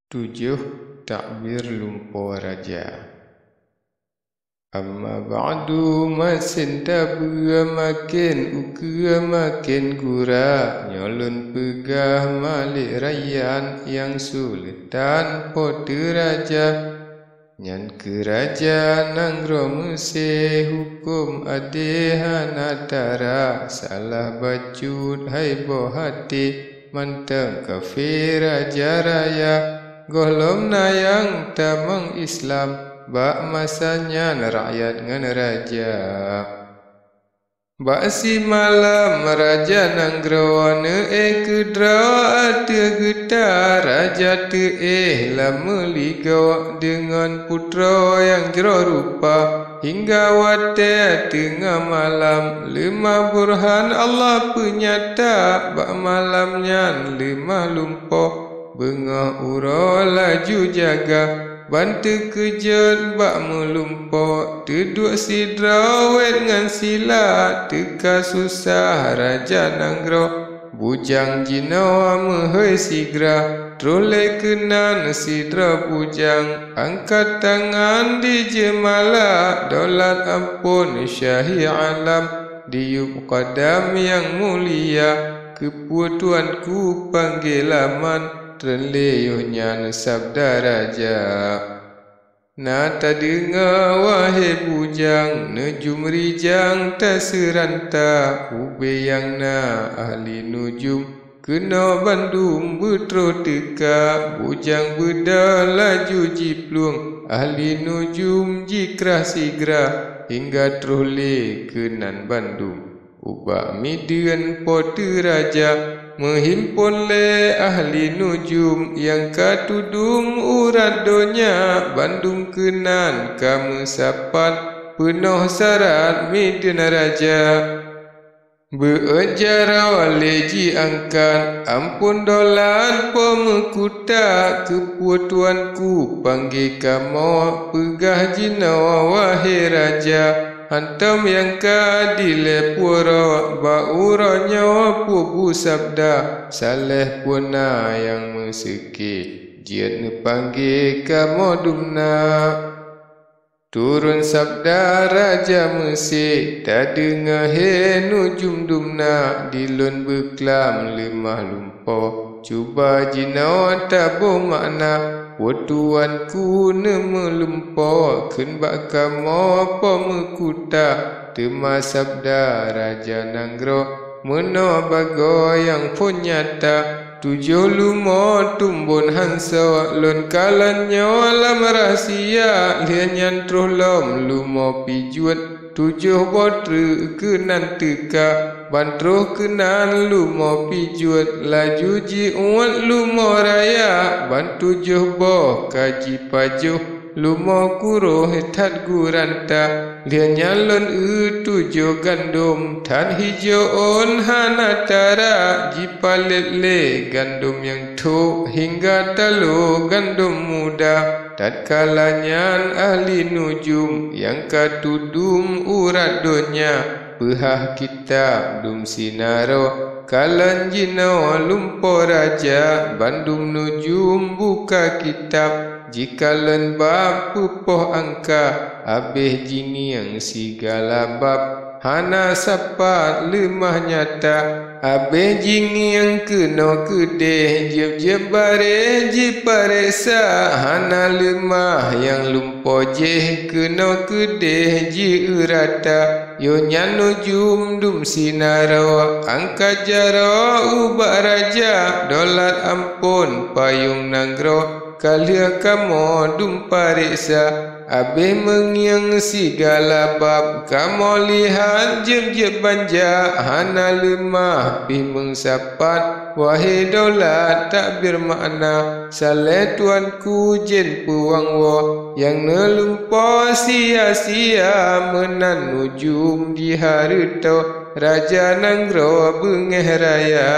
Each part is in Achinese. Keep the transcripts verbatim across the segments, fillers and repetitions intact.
Tujoh takbir lumpoe raja. Amma ba'du, masen tabeue maken ukeue maken gura, nyoe lôn peugah Malik Rayyan nyang sultan po teu raja. Nyan keuh raja nanggroe Meusé, huköm adé hana tara, salah bacut hai boh até, mantong kafé raja raya. Gohlom na nyang tamong Islam, bak masa nyan rakyat ngon raja. Bak simalam raja nanggroe neuéh keudroe ateueh geuta, raja teuéh lam meuligoe deungon putroe nyang jroh rupa. Hingga watée teungoh malam leumah burhan Allah peunyata, bak malam nyan leumah lumpoe. Beungoh uroe laju jaga, ban teukeujot bak meulumpoe, teuduek sidroe wét ngon sila, teuka susah raja nanggroe. Bujang jinoe meuhôi sigra, troh lé keunan sidroe bujang, angkat tangan di jeumala, daulat amphon syahi alam, diyueb qadam nyang mulia, keupeue tuanku panggé laman, treun lé yoh nyan sabda raja. Na tadeungoe wahé bujang, neujum rijang taseuranta, ubé nyang na ahli nujum, keunoe bandum beutroh teuka, bujang beudôh laju jiplueng, ahli nujum jikrah sigra, hingga troh lé keunan bandum. Ubak mideuen po teu raja, meuhimpon lé ahli nujum nyang ka tudum urat donya, bandum keunan ka meusapat peunoh sarat mideuen raja. Beuet jaroe lé jiangkat, amphon dolat po meukuta, keupeue tuanku panggé kamoe, peugah jinoe wahé raja. Hantom nyang ka dilée puroe, bak uroe nyoe peue bu sabda, saléh peue na nyang meuseuké, jeuet neupanggé kamoe dumna. Turun sabda raja Meusé, tadeungoe hé nujum dumna, di lôn beuklam leumah lumpoe. Cuba jinoe taboh makna, po tuanku neumeulumpoe, kheun bak kamoe po meukuta, teuma sabda raja nanggroe, meunoe bagoe nyang phon nyata, tujoh lumoe tumbon hansoe, lôn kalon nyoe lam rahsia, lheueh nyan troh lom lumoe pijuet, tujoh boh treuk keunan teuka, ban troh keunan lumoe pijuet, laju jiuet lumoe raya, ban tujoh boh ka jipajoh, lumoe kuroh that guranta. Lheueh nyan lôn eu tujoh gandom, that hijoe ôn hana tara, jipalét lé gandom nyang thok, hingga talo gandom muda. Tatkala nyan ahli nujum nyang ka tudum urat donya, peuhah kitab dum sinaroe, kalon jinoe lumpoe raja, bandum nujum buka kitab, jikalon bab peupoh angka, abéh jingieng sigala bab. Hana sapat leumah nyata, abéh jingieng keunoe keudeh, jieb-jieb bareh jipareksa, hana leumah nyang lumpoe jeh, keunoe keudeh jieu rata. Yoh nyan nujum dum sinaroe, angkat jaroe ubak raja, dolat amphon payong nanggroe, ka lheueh kamoe dum pareksa. Abéh meungieng sigala bab, kamoe lihat jieb-jieb banja, hana leumah pih meusapat. Wahé dolat takbir makna, saléh tuanku jén peuwang woe, nyang neulumpoe sia-sia, meunan nujum jihareutoe, raja nanggroe beungéh raya.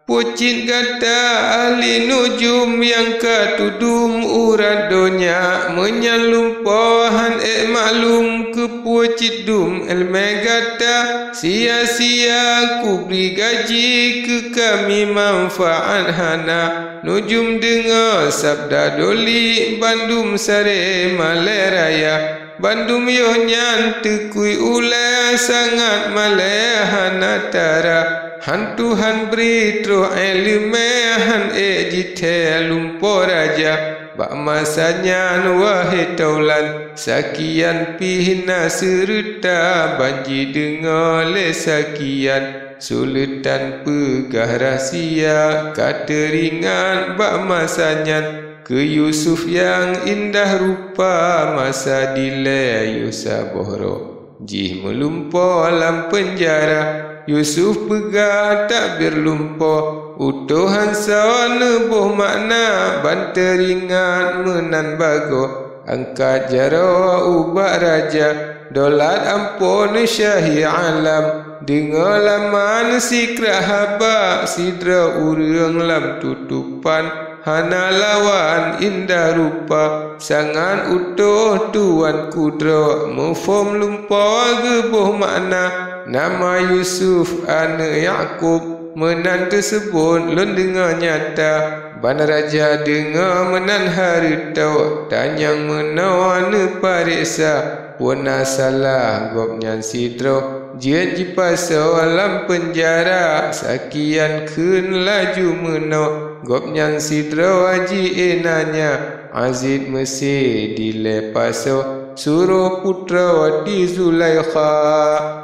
Peue cit gata ahli nujum nyang ka tudum urat donya, meunyan lumpoe han ék maklum Peue cit dum iéleumé gata, sia-sia kubri gaji, keu kami manfaát hana. Nujum deungoe sabda doli, bandum saré malée raya. Bandum yoh nyan teukui ulée, sangat malée hana tara. Han Tuhan bri troh iéleumé, han ék jithée lumpoe raja. Bak masa nyan, wahé taulan, sakian pih na seureuta, ban jideungoe lé sakian. Suleutan peugah rahsia, ka teuringat bak masa nyan, keu Yusuf nyang indah rupa, masa dilée yoh saboh droe. Jih meulumpoe lam peunjara, Yusuf peugah takbir lumpoe, utôh han soe neuboh makna, ban teuringat meunan bagoe. Angkat jaroe ubak raja, dolat amphon syahi alam. Deungoe laman sikrak haba, sidroe ureuëng lam tutopan. Hana lawan indah rupa, sangat utôh tuan kudroe, muphom lumpoe geuboh makna. Nama Yusuf aneuëk Yakub, meunan teuseubot lôn deungoe nyata. Ban raja deungoe meunan hareutoe, tanyong meunoe neupareksa. Peue na salah gobnyan sidroe, jeuet jipasoe lam peunjara, sakian kheun laju meunoe. Gobnyan sidroe jiék nanya, Aziz Meusé dilée pasoe, suroh putroe di Zulaikha.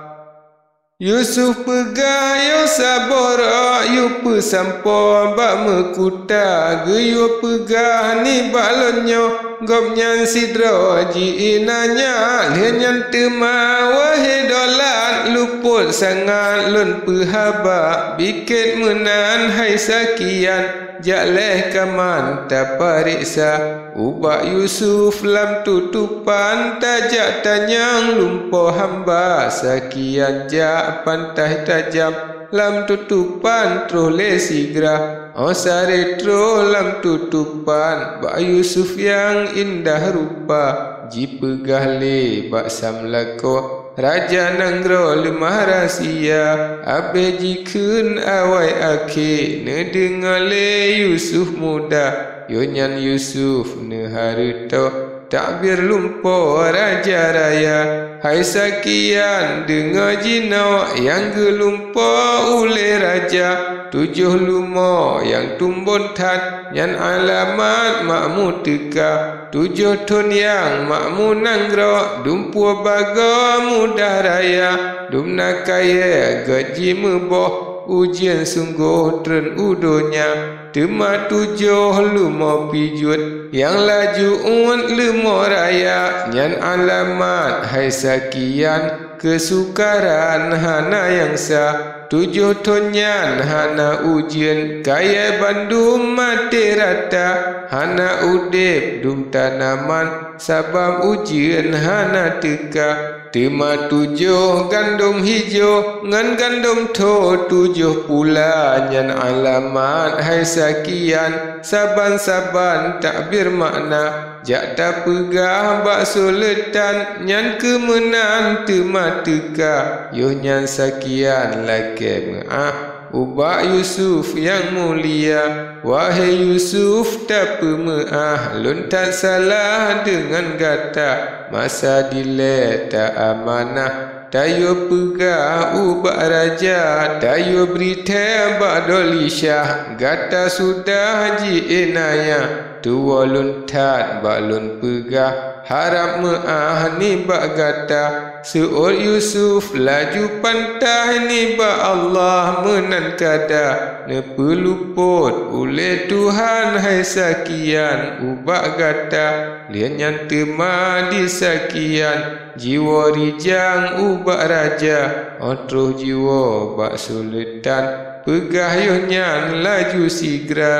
Yusuf peugah yoh saboh rot, yue peusampoe bak meukuta, geuyue peugah nibak lôn nyoe, gobnyan sidroe jiék nanya. Lheueh nyan teuma, wahé dolat, lupot sangat lôn peuhaba, bikét meunan hai sakian. Jak lé kaman tapareksa, ubak Yusuf lam tutopan, tajak tanyong lumpoe hamba, sakian jak pantai tajam lam tutopan troh lé sigra. Óh saré troh lam tutopan, bak Yusuf nyang indah rupa, jipeugah lé bak samlakoe, raja nanggroe leumah rahsia, abéh jikheun awai akhé, neudeungoe lé Yusuf muda. Yoh nyan Yusuf neuhareutoe, takbir lumpoe raja raya. Hai sakian, deungoe jinoe nyang geulumpoe ulée raja, tujoh lumoe nyang tumbon that, nyan alamat makmu teuka. Tujoh thon nyang makmu nanggroe, dumpeue bagoe muda raya, dum na kayée gét jimeuboh, ujeuen sunggoh treun u donya. Teuma tujoh lumoe pijuet nyang laju uet lumoe raya, nyan alamat hai sakian, keusukaran hana nyang sa. Tujoh thon nyan hana ujeuen, kayée bandum maté rata, hana udeb dum tanaman, sabab ujeuen hana teuka. Teuma tujoh gandom hijoe ngon gandom tho tujoh pula, nyan alamat hai sakian, saban-saban takbir makna. Jak tapeugah bak suleutan, nyan keumeunan teuma teuka. Yoh nyan sakian lakée meuáh ubak Yusuf nyang mulia. Wahé Yusuf, tapeumeuáh lôn that salah deungon gata, masa dilée ta amanah. Tayue peugah ubak raja, tayue bri thée bak doli syah, gata sudah jiék nanya, tuwoe lôn that bak lôn peugah, harab meuáh nibak gata. Seuôt Yusuf laju pantah nibak Allah meunan kada, neupeulupot ulée Tuhan hai sakian ubak gata. Lheueh nyan teuma di sakian, jiwoe rijang ubak raja, óh troh jiwoe bak suleutan, peugah yoh nyan laju sigra.